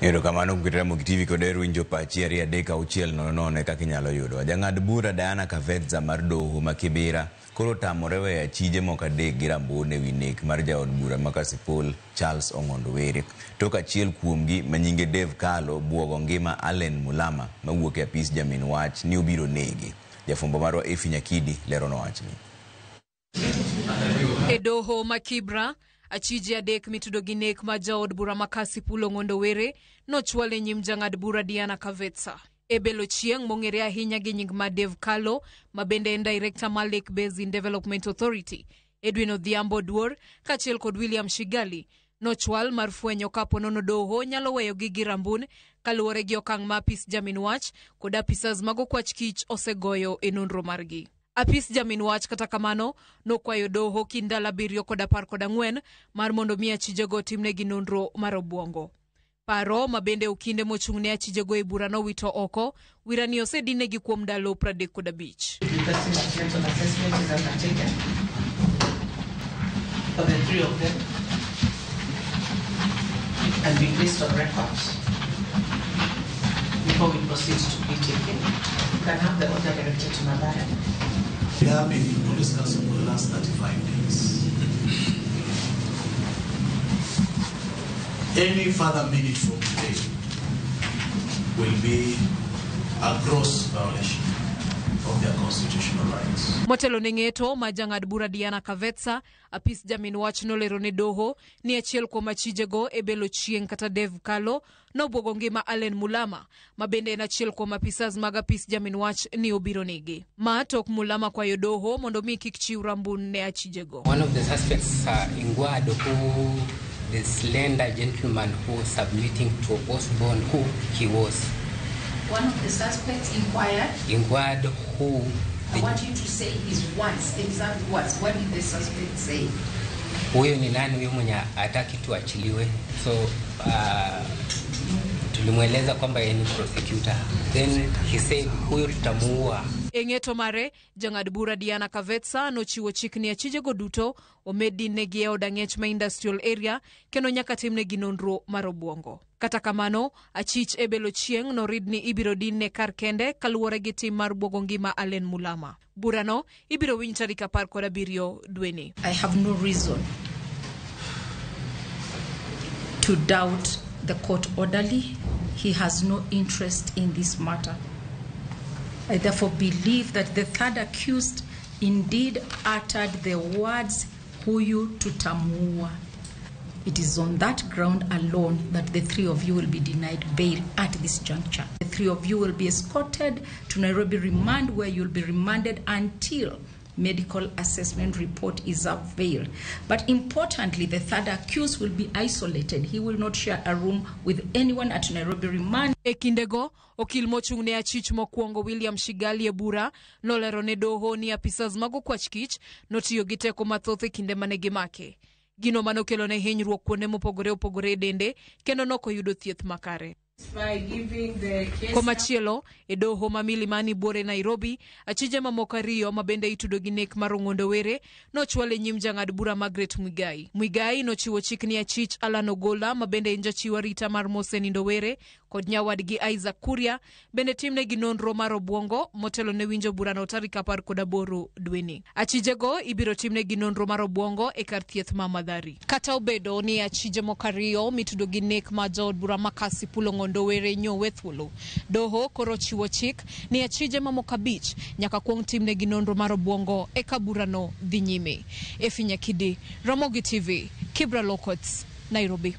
Erokamano kuom keto Ramogi TV kod hero winjo pachi 2 3 6 0 0 e kaka inyalo yudowa. Jang'ad bura Diana Kavedza mar doho ma Kibera koro otamore weyo achije moko adek gi rambun e wi nek mar jaod bura ma Kasipul Charles Ong'ondo Were. Tok achiel kuomgi ma nyinge Dave Kalo buogo ngima Allen Mulama mawuok e apis jamin wach ni obiro nege. Jafwambo marwa Effie Nyakidi leronwa wachni. E doho ma Kibra, achije adek mitudo gi nek ma jaod bura ma Kasipul Ong'ondo Were nochwal e nyim jang'ad bura Diana Kavetsa. Abel Ochieng' mong'ere ahinya gi nying ma Dave Kalo, ma bende en director mar Lake Basin Development Authority, Edwin Odhiambo Oduor, kaachiel kod William Shigali, nochwal mar fwenyo kapo nono doho nyalo weyogi gi rambun kaluwore gi okang' ma apis jamin wach kod apisas mag okwach kich osegoyo e nonro margi. Apis jamin wach kata kamano nokwayo doho kind ndalo 7 kod 14 mar mondo mi achijego otimnegi nonro mar obwongo. Paro ma bende okinde mochung' ne achijego e bura nowito oko, wirani osedinegi kuom ndalo 35. Requesting that mental assessment is undertaken for the three of them and be placed on record before we proceed to plea taking. You can have the order directed to Mathare. They have been in police custody for the last 35 days. Any further minute from today will be a gross violation of their constitutional rights. Motelo ne ng'eto ma jang'ad bura Diana Kavetsa, apis jamin wach nolero ne doho ni achiel kuom achijego Abel Ochieng' kata Dave Kalo nobwogo ngima Allen Mulama, ma bende en achiel kuom apisas mag apis jamin wach ni obiro nege. Ma tok Mulama kwayo doho mondo mi kik chiw rambun ne achijego. One of the suspects, Ingwado, who the slender gentleman who was submitting to Osborne, who he was. One of the suspects inquired. Inquired who. I want you to say his words, exact words. What did the suspect say? Huyo ni nani huyo mwenye hataki tuachiliwe? So tulimweleza kwamba yeye ni prosecutor. Then he said huyo tutamuua. E ng'eto mare, jang'ad bura Diana Kavetsa nochiwo chik ni achijego duto omedi negi e od ang'ech ma industrial area kendo nyaka timnegi nonro mar obwongo. Kata kamano, achich Abel Ochieng' norid ni ibiro dinne kar kende kaluwore gi tim mar bwogo ngima Allen Mulama. Burano ibiro winj tarik 17 dweni. I have no reason to doubt the court orderly. He has no interest in this matter. I therefore believe that the third accused indeed uttered the words huyu tutamuua. It is on that ground alone that the three of you will be denied bail at this juncture. The three of you will be escorted to Nairobi remand, where you'll be remanded until medical assessment report is availed. But importantly, the third accused will be isolated. He will not share a room with anyone at Nairobi remand. E kindego, okil mochung' ne achich mokwongo William Shigali e bura nolero ne doho ni apisas mag okwach kich notiyo gi teko mathoth e kinde mane gimake. Gino manokelo ne hinyruok kuonde mopogore opogore e dende kendo nokoyudo thieth makare. By giving the case Komachielo, e doho ma Milimani buore Nairobi, achije mamoko ariyo ma bende itudo gi nek mar Ong'ondo Were nochwal e nyim jang'ad bura Margaret Muigai. Muigai nochiwo chik ni achich Alan Ogola ma bende en jachiw arita mar Mose Nindo Were kod nyawadgi Isaac Kuria bende timnegi nonro mar obwongo motelo ne winjo burano tarik 18 dweni. Achijego ibiro timnegi nonro mar obwongo e kar thieth ma Mathari. Kata obedo ni achije moko ariyo mitudo gi nek ma jaod bura ma Kasipul Ong'ondo Were nyowe thuolo, doho koro chiwo chik ni achije mamoko 5 nyaka kuong timnegi nonro mar obwongo eka burano dhi nyime. Effie Nyakidi, Ramogi TV, Kibra Law Courts, Nairobi.